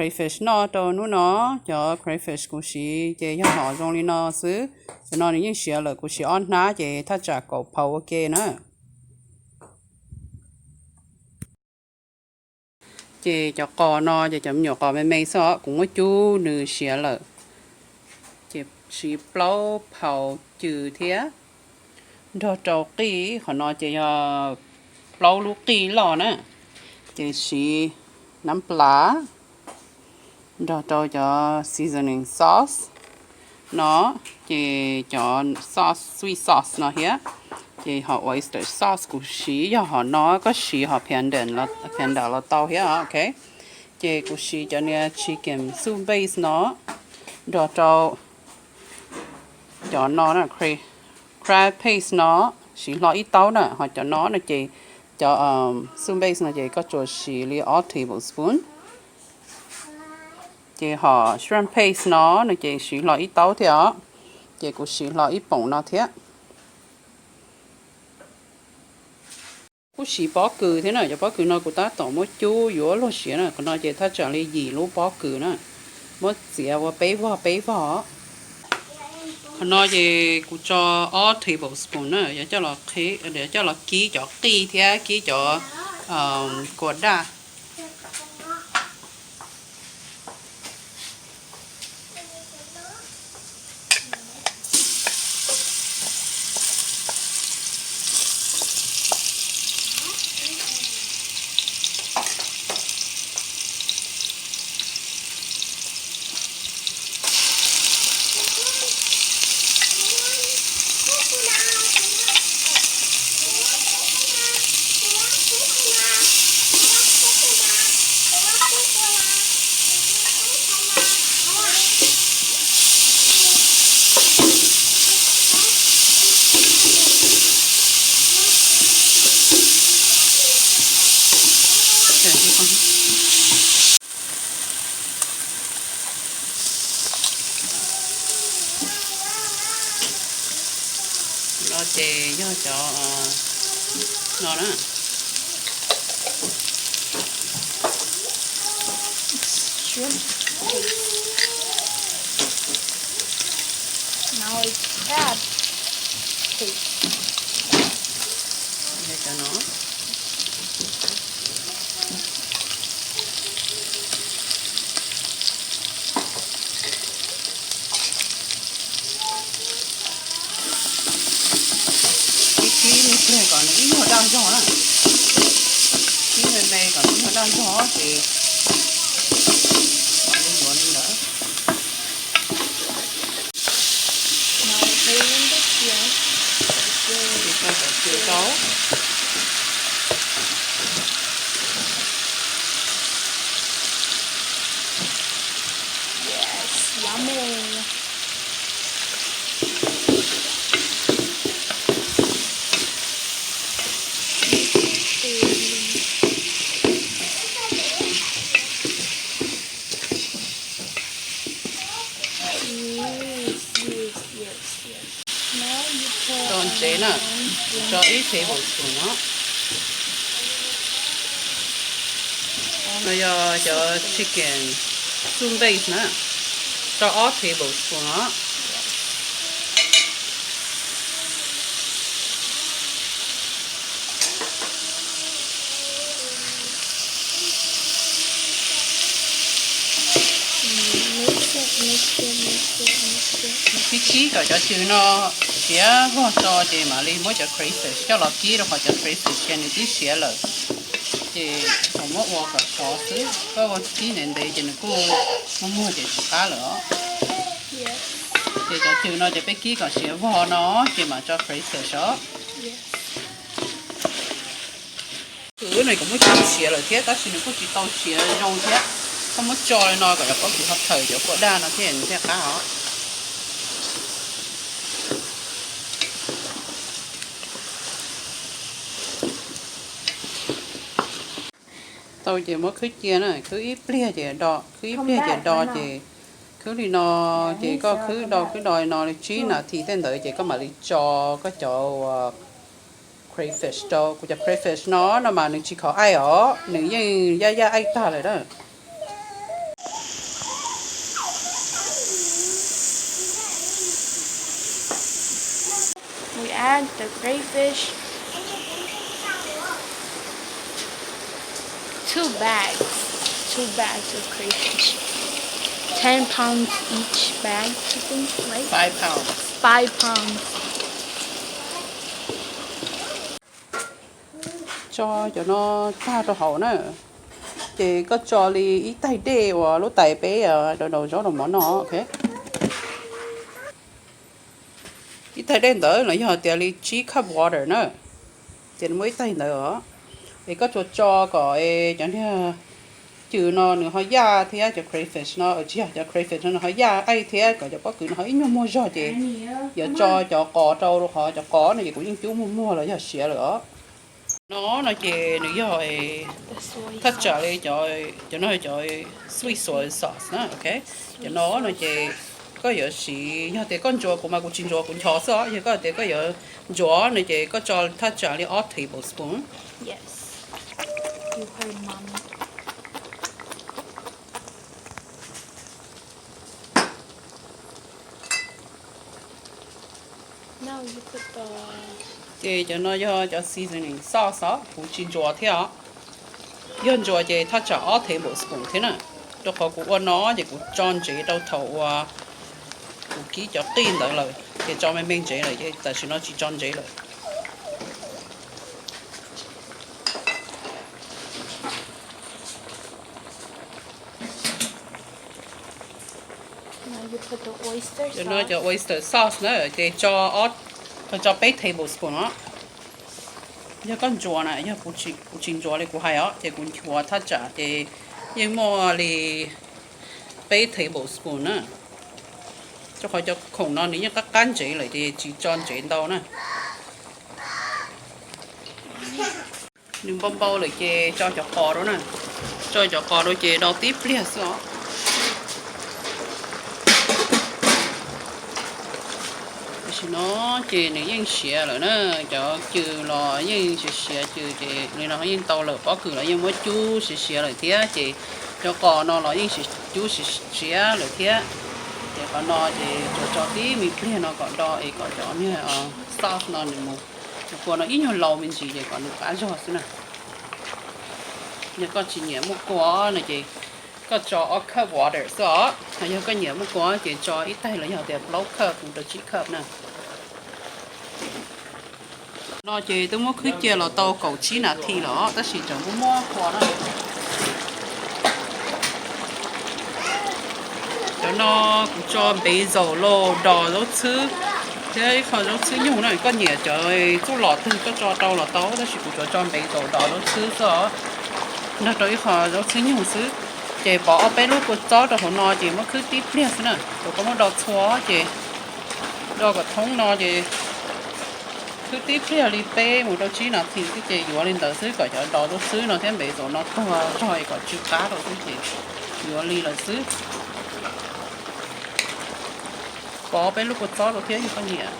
crayfish noj rau hnub no. Cov crayfish kuv siv ces yog hom zoo li no xwb. Cov no nws yeej siav lawm, kuv siv ob hnab ces thaj tsam kaum phaus ua ke na. Ces cov qos no ces cov me nyuam qos me me xwb os, kuv muab cub nws siav lawm. Ces siv plaub phaus cw thiab, nrog rau qij, qhov no ces yog plaub lub qij loj na. Ces siv nab plas nrog rau cov seasoning sauce no, ces cov sauce, sweet sauce no thiab. Ces hom oyster sauce kuv siv yog hom no, koj siv hom panda los tau thiab, ok. Ces kuv siv cov niag chicken soup base no nrog rau cov no, crab paste no, siv hlo ib taub na. Ho cov no no ces cov soup base no ces koj tsuas siv li ob tablespoon. Ces hom shrimp paste no no ces siv hlo ib taub thiab os. Ces kuv siv hlo ib poom no thiab. Kuj siv pob kws thiab na, cov pob kws no kuv tab tom muab cub yuav luag siav na. Qhov no ces thaj tsam li yim lub pob kws na, muab txiav ua peb vog peb vog. Qhov no ces kuv tso ob tablespoon na, yuav coj los kib cov qij thiab kib cov kua daj. No ces yog cov no na. Now it's crab paste. Cov no. Kib kib me pliag kom nws ib nyuag daj zog na. Kib me me kom nws ib nyuag daj zog ces mam li yuav li ntawd. Ces tso cov cw rau. Yes, yummy. Yes, yes, yes, yes. Tso ntsev na, tso ib tablespoon no. No yog cov chicken soup base na, tso ob tablespoon no. Kib kib kom cov cw no siav vog tso ces mam li muab cov crayfish coj los kib rau qhov cov crayfish ces nws twb siav lawm. Ces thaum muab ua kom sov xwb, koj ua kib ntev ntev ces nws kuj muag muag ces tsis qab lawm os. Ces cov cw no ces peb kib kom siav vog no ces mam tso crayfish os. Kws no kuj muab cub siav lawm thiab tab sis nws kuj tsis tau siav zoo thiab. Koj muab tso li no kom cov pob kws ho thawm cov kua daj no thiab nws thiaj qab os. Tau ces muab khwb cia na, khwb ib pliag ces do, khwb ib pliag ces do ces khwb li no, ces koj khwb do khwb do li no li tsib nas this tej ntawd ces koj mam li tso koj cov crayfish rau. Kuv cov crayfish no no mas nws tsis khav aij os, nws yeej yaj yaj aij tag lawm na. Add the crayfish. Two bags. Two bags of crayfish. Ten pounds each bag, I think, right? Five pounds. Five pounds. Tso cov no tag rau hauv na. Ces koj tso li ib tais dej uas lub tais peb daus daus zaub daus mov no, ok. Ib tais dej ntawd los yog tias li tsib cup water na. Ces nws muaj ib tais ntawd os. Es koj tsuas tso kom cov niag cw no nws ho yaj thiab cov crayfish no, tsis yog, cov crayfish no nws ho yaj aij thiab kom cov pob kws no ho ib nyuag muag zog ces yuav tso cov qos rau rau qhov cov qos no ces kuv yeej cub muag muag los yog siav lawm os. No no ces nws yog thaj tsam li cov, cov no cov sweet soy sauce na, ok. Cov no no ces koj yuav siv, yog tias koj ntsuas, kuv mas kuv tsis ntsuas, kuv nchos xwb os. Yog koj tias koj yuav ntsuas no ces koj tso thaj tsam li ob tablespoon. Ces cov no yog cov seasoning sauce os, kuv tsis ntsuas thiab os. Yog ntsuas ces thaj tsam ob tablespoon thiab na. Rau qhov kuv ua no ces kuv tso ntsev rau thaum uas kuv kib cov qij ntawd lawm ces tso me me ntsev lawm ces tam sim no tsis tso ntsev lawm. Cov no cov oyster sauce na ces tso, tso peb tablespoon os. Yog koj ntsuas na, yog kuv tsis ntsuas li kuv hais os ces kuv nchuav thaj tsam ces yeej muaj li peb tablespoon na. Rau qhov cov khoom no nws yeej qab qab ntsev lawm ces tsis tso ntsev ntau na. Nws npau npau lawm ces tso cov qos rau na. Tso cov qos rau ces do tib pliag xwb os. Tam sim no ces nws yeej siav lawm na, cov cw los yeej siav siav cw ces li no yeej tau lawm, pob kws los yeej muab cub siav siav lawm thiab ces cov qos no los yeej cub siav siav lawm thiab. Ces qhov no ces tsuas tso tib me pliag no kom do es kom cov niag sauce no nws mus, cov kua no ib nyuag laus me ntsis ces kom nws qab zog xwb na. Yog koj tsis nyiam muaj kua no ces koj tso ob cup water xwb os. Ho yog koj nyiam muaj kua ces tso ib tais los yog tias plaub cup mus rau tsib cup na. No ces twb muab khwb cia los tau kaum tsib nas this lawm tab sis tseem muaj muaj kua na. Cov no kuv tso npev zaum los dos zaub txhwb thiab ib qho zaub txhwb nyug na. Koj nyiam cov txuj lom twg koj tso rau los tau tab sis kuv tsuas tso npev zaum dos zaub txhwb xwb os, nrog rau ib qho zaub txhwb nyug xwb. Ces pov ob peb lub kua txob rau hauv no ces muab khwb tib pliag xwb na. Thaum koj muab do txhua ces do kom thoob no ces khwb tib pliag li peb mus rau tsib nas this xwb ces yuav li ntawd xwb kom cov dos zaub txhwb no thiab npev zaum no tuag zog es kom tsw qab rau xwb ces yuav li lawm xwb. Pov peb lub kua txob rau thiab yog koj nyiam.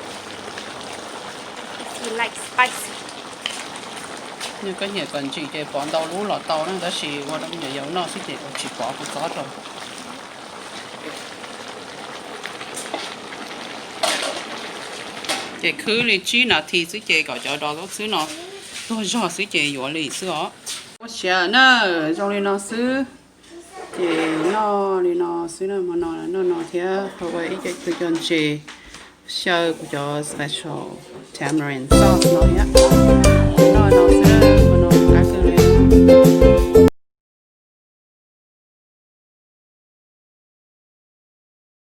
Yog koj nyiam kom ntsim ces pov ntau lub los tau na tab sis ua rau me nyuam yaus noj xwb ces kuv tsis pov kua txob rau. Ces khwb li tsib nas this xwb ces kom cov dos zaub txhwb no tuag zog xwb ces yuav li xwb os. Ua siav na, zoo li no xwb. Ces noj li no xwb na, hmo no noj no thiab ua ib co ntses xyaw kuv cov special tamarind sauce no thiab. Noj no xwb.